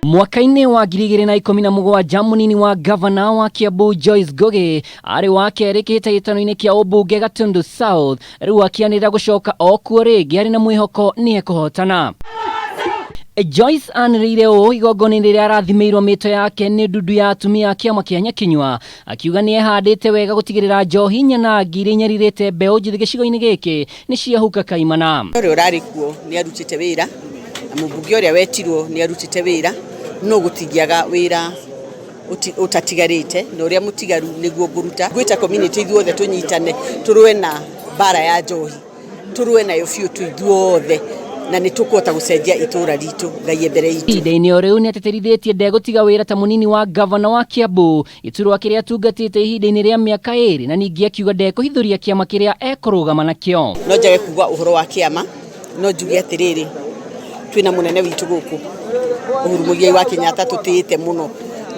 Mwaka-inĩ wa 2017 mũnini wa gavana wa Kiambu Joyce Ngugi arĩ wa kerĩ kĩhĩtahĩtano-inĩ kĩa ũmbunge Gatundu South, rĩu akĩanĩrĩra gũcoka o kuo rĩngĩ arĩ na mwĩhoko nĩ ekũhotana. Joyce anĩrĩire ũũ igongona-inĩ rĩrĩa arathimĩirwo mĩto yake nĩ ndundu ya atumia a kĩama kĩa Nyakinyua, akiuga nĩ ehandĩte wega gũtigĩrĩra njohi nyanangi iria inyarirĩte mbeũ njĩthĩ gĩcigo-inĩ gĩkĩ nĩ ciahuka kaimana. Ũrĩa ũrarĩ kuo nĩ arutĩte wĩra na mũmbunge ũrĩa wetirwo nĩ arutĩte wĩra no gũtingĩaga wĩra ũtatigarĩte na ũrĩa mũtigaru nĩguo ngũruta. Ngwĩta community ithuothe tũnyitane tũrũe na mbara ya njohi, tũrũe nayo biũ tu ithuothe na nĩ tũkũhota gũcenjia itũra ritũ. Ngai e mbere itũ. Ihinda-inĩ o rĩu nĩ atĩtĩrithĩtie ndegũtiga wĩra ta mũnini wa ngavana wa Kiambu, gĩturwa kĩrĩa atungatĩte ihinda-inĩ rĩa mĩaka ĩrĩ, na ningĩ akiuga ndekũhithũria kĩama kĩrĩa ekũrũgama nakĩo. No njage kuga ũhoro wa kĩama, no njuge atĩrĩrĩ, twĩna mũnene witũ gũkũ Uhuru Muigai wa Kenyatta tũtĩĩte mũno,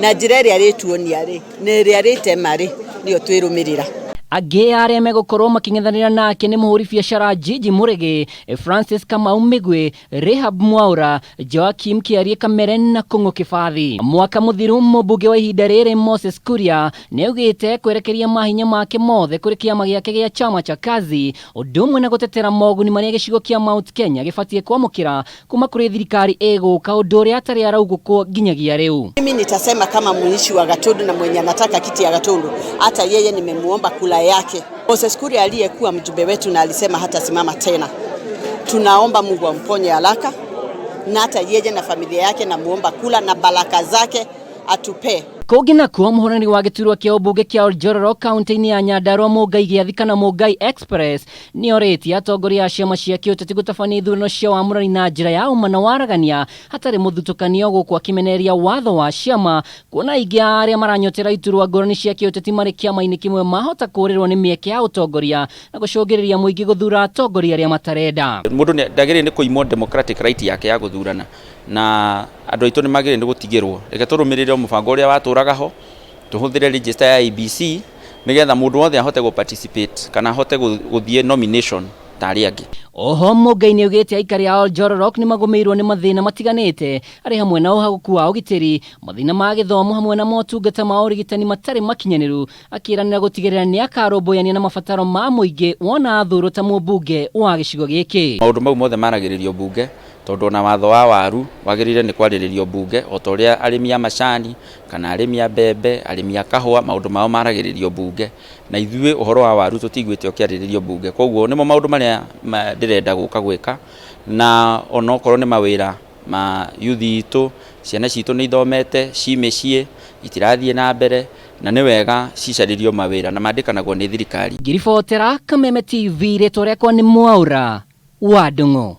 na njĩra ĩrĩa arĩtuonia rĩ, na ĩrĩa arĩtema rĩ, nĩyo twĩrũmĩrĩra. Angĩ arĩa megũkorwo makĩng'ethanĩra nake nĩ mũhũri biacara Gigi Mũrĩgĩ, Francis Kamau Mĩgwi, Rehab Mwaura, Joakim Kĩarie Kamere na Kũng'ũ Kĩbathi. Mwaka mũthiru mũmbunge wa ihinda rĩrĩ Moses Kuria nĩaugĩte kwerekeria mahinya make mothe kũrĩ kĩama gĩake gĩa Chama cha Kazi ũndũ ũmwe na gũtetera moguni marĩa gĩcigo kĩa Mount Kenya gĩbatiĩ kwamũkĩra kuma kũrĩ thirikari ĩgũka ũndũ ũrĩa atarĩ araugũkwo nginyagia rĩu. Mimi nitasema kama muishi wa Gatundu na mwenye anataka kiti ya Gatundu, hata yeye nimemuomba kula yake. Moses Kuria aliyekuwa mjumbe wetu na alisema hatasimama tena, tunaomba Mungu amponye haraka, na hata yeye na familia yake namuomba kula na baraka zake atupe. Kũngĩ nakuo mũhũrani wa gĩturwa kĩa ũmbunge kĩa Oljororok kaunti-inĩ ya Nyandarua Mũngai Gĩathi kana Mũngai Express nĩorĩtie atongoria a ciama cia kĩũteti gũtabania ithurano cia wamũrani na njĩra ya ũma na waragania hatarĩ mũthutũkanio gũkũ akĩmenereria watho wa ciama kuona aingĩ a arĩa maranyotera iturwa ngũrani cia kĩũteti marĩ kĩama-inĩ kĩmwe mahota kũrĩrwo nĩ mĩeke ya ũtongoria na gũcũngĩrĩria mũingĩ gũthura atongoria arĩa matarenda. Mũndũ ndagĩrĩire nĩ kũimwo democratic right yake ya gũthurana na andũ aitũ nĩ magĩrĩire nĩ gũtigĩrwo. Reke tũrũmĩrĩre mũbango ũrĩa watũraga ho, tũhũthĩre register ya IEBC nĩgetha mũndũ wothe ahote gũ participate kana ahote gũthiĩ nomination ta arĩa angĩ. Oho Mũngai nĩaugĩte aikari a Oljororok nĩmagũmĩirwo nĩ mathĩna matiganĩte arĩ hamwe na ũhagũku wa ũgitĩri, mathĩna ma gĩthomo hamwe na motungata ma ũrigitani matarĩ makinyanĩru, akĩranĩra gũtigĩrĩra nĩakarũmbũyania na mabataro ma mũingĩ wona athurwo ta mũmbunge wa gĩcigo gĩkĩ. Maũndũ mau mothe maragĩrĩrio mbunge tondũ ona watho wa waru wagĩrĩire nĩ kwarĩrĩrio mbunge o ta ũrĩa arĩmi a macani kana arĩmi a mbembe, arĩmi a kahũa maũndũ mao maragĩrĩrio mbunge na ithuĩ ũhoro wa waru tũtiguĩte ũkĩarĩrĩrio mbunge koguo nĩmo maũndũ marĩa ndĩrenda gũka gwĩka na onokorwo nĩ mawĩra ma yuthi itũ, ciana citũ nĩ ithomete ci mĩciĩ itirathiĩ na mbere na nĩ wega cicarĩrio mawĩra na mandĩkanagwo nĩ thirikari. Ngĩribotera Kameme TV rĩtwa rĩakwa nĩ Mwaũra wa Ndung'u.